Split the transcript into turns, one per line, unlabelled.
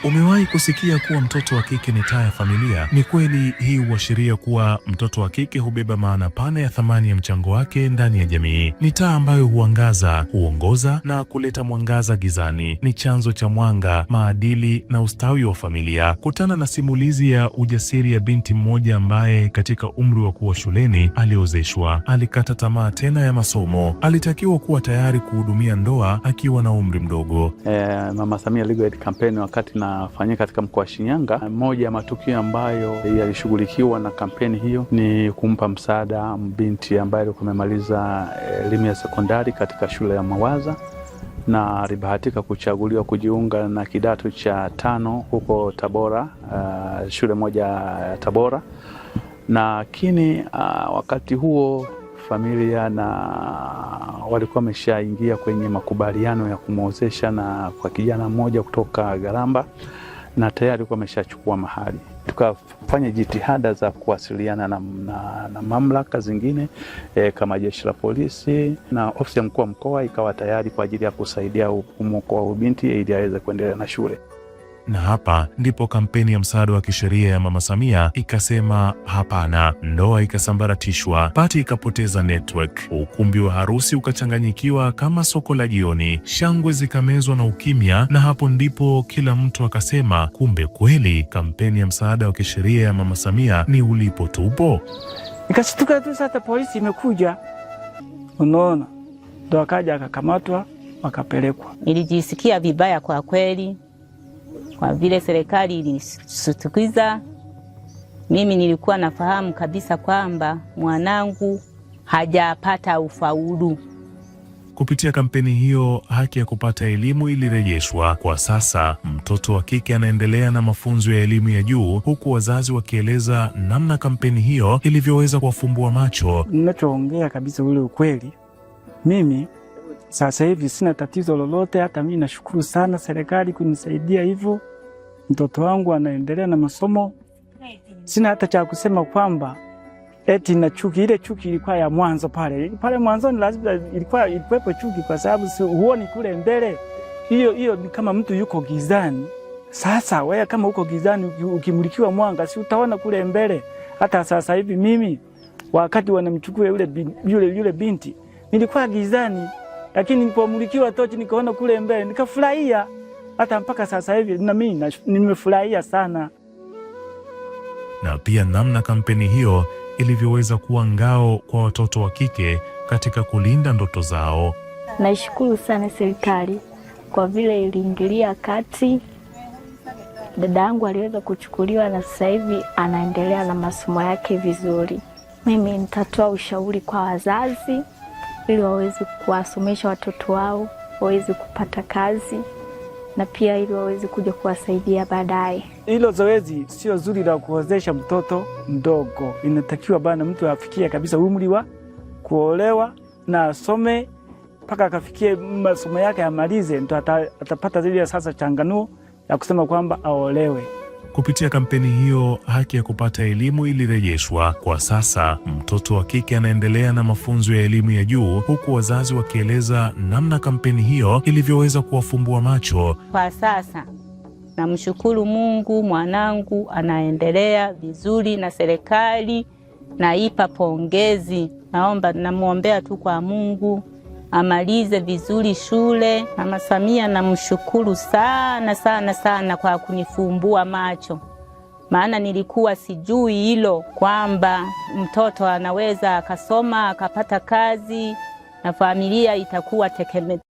Umewahi kusikia kuwa mtoto wa kike ni taa ya familia? Ni kweli, hii huashiria kuwa mtoto wa kike hubeba maana pana ya thamani ya mchango wake ndani ya jamii. Ni taa ambayo huangaza, huongoza na kuleta mwangaza gizani. Ni chanzo cha mwanga, maadili na ustawi wa familia. Kutana na simulizi ya ujasiri ya binti mmoja ambaye katika umri wa kuwa shuleni aliozeshwa. Alikata tamaa tena ya masomo. Alitakiwa kuwa tayari kuhudumia ndoa akiwa na umri mdogo.
Mama Samia Legal Aid Campaign wakati nafanyika katika mkoa wa Shinyanga, moja ya matukio ambayo yalishughulikiwa na kampeni hiyo ni kumpa msaada binti ambaye alikuwa amemaliza elimu ya sekondari katika shule ya Mawaza na alibahatika kuchaguliwa kujiunga na kidato cha tano huko Tabora, shule moja ya Tabora. Lakini wakati huo familia na walikuwa wameshaingia kwenye makubaliano ya kumwozesha na kwa kijana mmoja kutoka Garamba na tayari alikuwa ameshachukua mahali. Tukafanya jitihada za kuwasiliana na mamlaka zingine kama jeshi la polisi na ofisi ya mkuu wa mkoa ikawa tayari kwa ajili ya kusaidia kumwokoa binti ili aweze kuendelea na shule.
Na hapa ndipo kampeni ya msaada wa kisheria ya Mama Samia ikasema hapana. Ndoa ikasambaratishwa, pati ikapoteza network, ukumbi wa harusi ukachanganyikiwa kama soko la jioni, shangwe zikamezwa na ukimya. Na hapo ndipo kila mtu akasema, kumbe kweli kampeni ya msaada wa kisheria ya Mama Samia ni ulipo tupo.
Nikashtuka tu sasa polisi imekuja, unaona, ndo akaja akakamatwa wakapelekwa.
Nilijisikia vibaya kwa kweli, kwa vile serikali ilinishtukiza. Mimi nilikuwa nafahamu kabisa kwamba mwanangu hajapata ufaulu.
Kupitia kampeni hiyo, haki ya kupata elimu ilirejeshwa. Kwa sasa mtoto wa kike anaendelea na mafunzo ya elimu ya juu, huku wazazi wakieleza namna kampeni hiyo ilivyoweza kuwafumbua macho.
Ninachoongea kabisa ule ukweli, mimi sasa hivi sina tatizo lolote. Hata mimi nashukuru sana serikali kunisaidia hivyo, mtoto wangu anaendelea na masomo. Sina hata cha kusema kwamba eti na chuki. Ile chuki ilikuwa ya mwanzo pale pale mwanzoni, lazima ilikuwa ilikuwepo chuki, kwa sababu si huoni kule mbele. Hiyo hiyo ni kama mtu yuko gizani. Sasa wewe kama uko gizani, ukimulikiwa mwanga, si utaona kule mbele? Hata sasa hivi mimi wakati wanamchukua yule binti nilikuwa gizani, lakini nilipomulikiwa tochi nikaona kule mbele nikafurahia. Hata mpaka sasa hivi na mimi nimefurahia sana.
Na pia namna kampeni hiyo ilivyoweza kuwa ngao kwa watoto wa kike katika kulinda ndoto zao.
Naishukuru sana serikali kwa vile iliingilia kati. Dada yangu aliweza kuchukuliwa na sasa hivi anaendelea na masomo yake vizuri. Mimi nitatoa ushauri kwa wazazi ili waweze kuwasomesha watoto wao waweze kupata kazi na pia ili waweze kuja kuwasaidia baadaye.
Hilo zoezi sio zuri la kuozesha mtoto mdogo. Inatakiwa bana mtu afikie kabisa umri wa kuolewa na asome mpaka akafikie masomo yake amalize, ndo atapata zile sasa changanuo ya kusema kwamba aolewe.
Kupitia kampeni hiyo, haki ya kupata elimu ilirejeshwa. Kwa sasa mtoto wa kike anaendelea na mafunzo ya elimu ya juu, huku wazazi wakieleza namna kampeni hiyo ilivyoweza kuwafumbua macho.
Kwa sasa namshukuru Mungu, mwanangu anaendelea vizuri na serikali naipa pongezi. Naomba, namwombea tu kwa Mungu amalize vizuri shule. Mama Samia namshukuru sana sana sana kwa kunifumbua macho, maana nilikuwa sijui hilo kwamba mtoto anaweza akasoma akapata kazi na familia itakuwa tegemezi.